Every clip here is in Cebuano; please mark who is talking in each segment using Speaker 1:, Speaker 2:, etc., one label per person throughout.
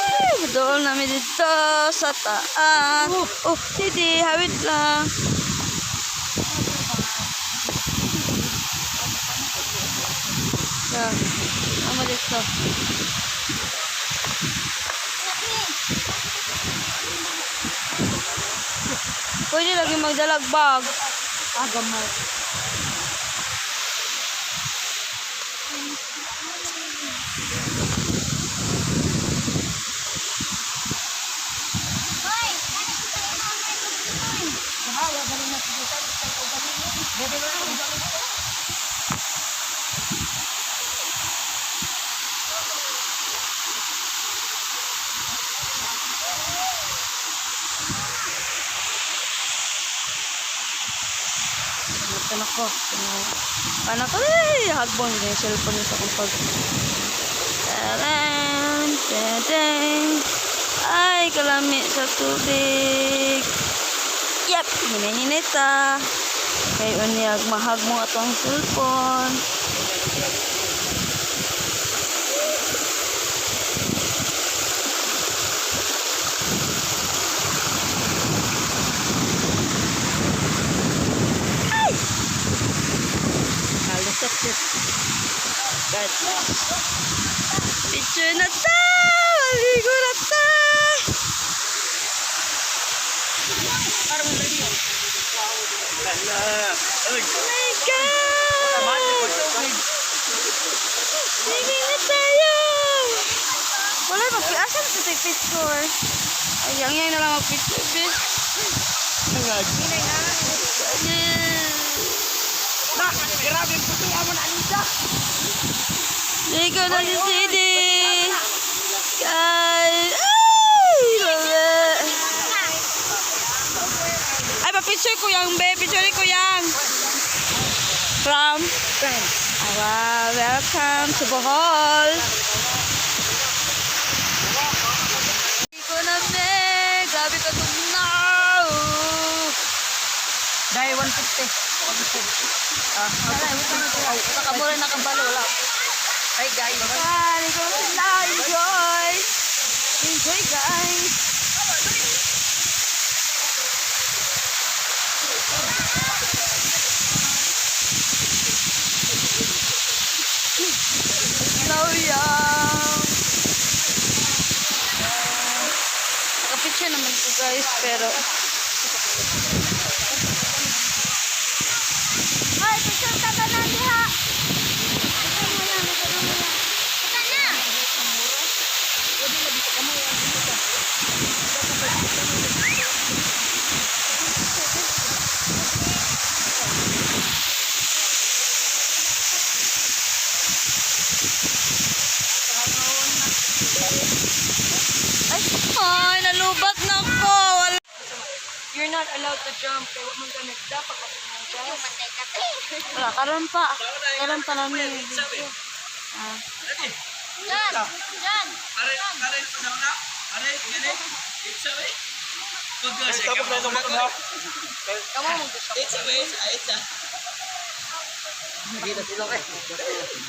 Speaker 1: Ay, doon namin dito sa taas. Oh, hindi, hawit lang. Yeah, ano dito? Pwede lagi magdalag bag.
Speaker 2: Ah, gamay.
Speaker 1: Paano ko? Paano ko? Ay, hagbon yung cellphone sa akong pag. Taran! Taran! Ay, kalami sa tubig. Yep, hinay-hinay ta. Kay unyag, mahag mo atong cellphone.
Speaker 2: Nalusot yun.
Speaker 1: God. Picture na ta! Maligo na ta! Oh my God! Sige na tayo! Wala, mag-asa na sa picture. Ay, yang yang na lang mag-picture, bitch.
Speaker 2: Na, grabe ang puti amo na Anita.
Speaker 1: Ligo na si Sidi! Guys! Ay! Love it. Ay, pa-picture ko yang, be. Picture ko yang. From?
Speaker 2: Friends.
Speaker 1: Ah, wow. Welcome to Bohol. Ligo na, be. Grabe ka tugnaw.
Speaker 2: Dahil 150. Ah,
Speaker 1: Nakamura nakabalo. Wala.
Speaker 2: ay guys.
Speaker 1: Ah, ligo na sila. Enjoy. Enjoy, guys. Lawyang. Nakapicture naman ko, guys, pero. Ay, picture ka ka na diha! Picture mo yan, picture mo yan.
Speaker 3: Na.
Speaker 1: Ay, ay, nalubat na ko. Wala.
Speaker 2: You're not allowed to jump. Kaya wag man ka nagdapat ka.
Speaker 1: Wala, karon pa. Karon pa namin yung video. Ah.
Speaker 3: Jan! Jan!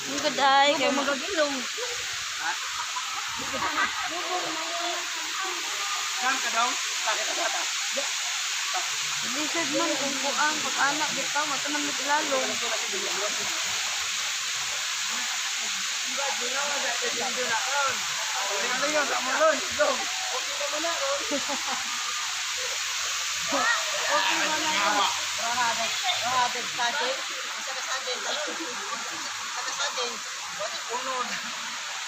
Speaker 1: Ang good eye. Kaya magagilong.
Speaker 2: Jump ka daw. Bakit ka bata?
Speaker 1: Lisod man kung kuang pag-anak bitaw mata man maglalong.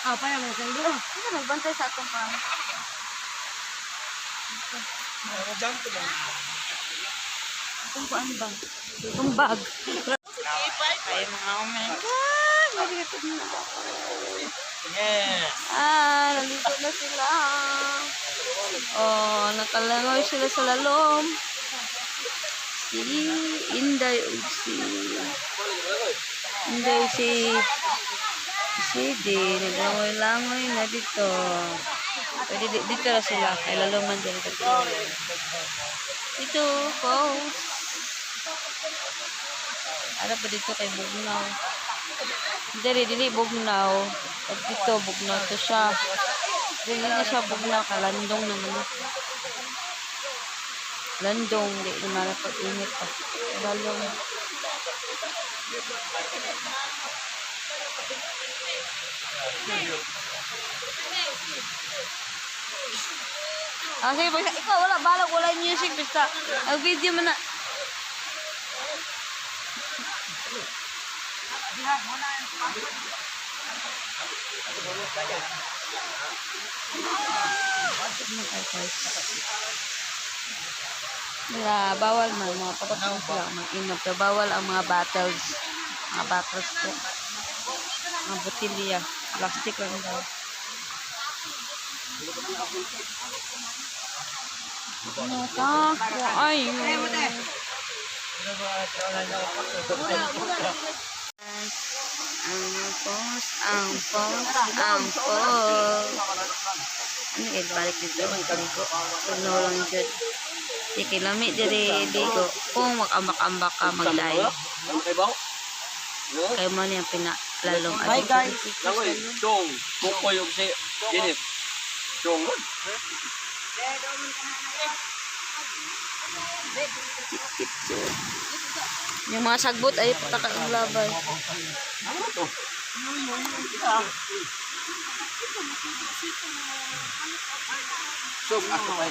Speaker 2: Ah, pa mo sa iyo.
Speaker 1: Ano nagbantay sa atong pang? Atong kuan ba? Atong bag. Ay, mga oh my God. Mabigat na. Ah, naligo na sila. Oh, nakalangoy sila sa lalom. Si Inday ug si Inday si D, naglangoy-langoy na dito. Pwede dito na sila. Kay lalo man dyan dito. Dito, falls. Ano pa dito kay Bugnaw? Dili, dili, Bugnaw. Pag dito, Bugnaw to siya. Dili na siya bugnaw, kalandong naman na. Landong, di naman na pag-init pa. Lalong. Ah, sige, basta ikaw, wala, balak, wala yung music, basta, ang video mo na. Okay, guys. Wala, bawal man, mga kapatid sila mag-inom. Pero bawal ang mga bottles. Mga bottles po. Mga botilya. Plastic lang daw. Ano ka? Ay, ang post, ang post, ang post. Ano kayo balik dito? Ligo. Puno lang dyan. Di kay lami diri ligo. Kung mag-ambak-ambak ka magdayo.
Speaker 4: Ano kay baw?
Speaker 1: Kay mo niya pinalalong
Speaker 2: Hi, guys.
Speaker 4: Langoy, dong, kukoy og si Jenif. Dong.
Speaker 1: Yung mga sagbot ay pataka ang labay.
Speaker 4: Ano to? So, ako ay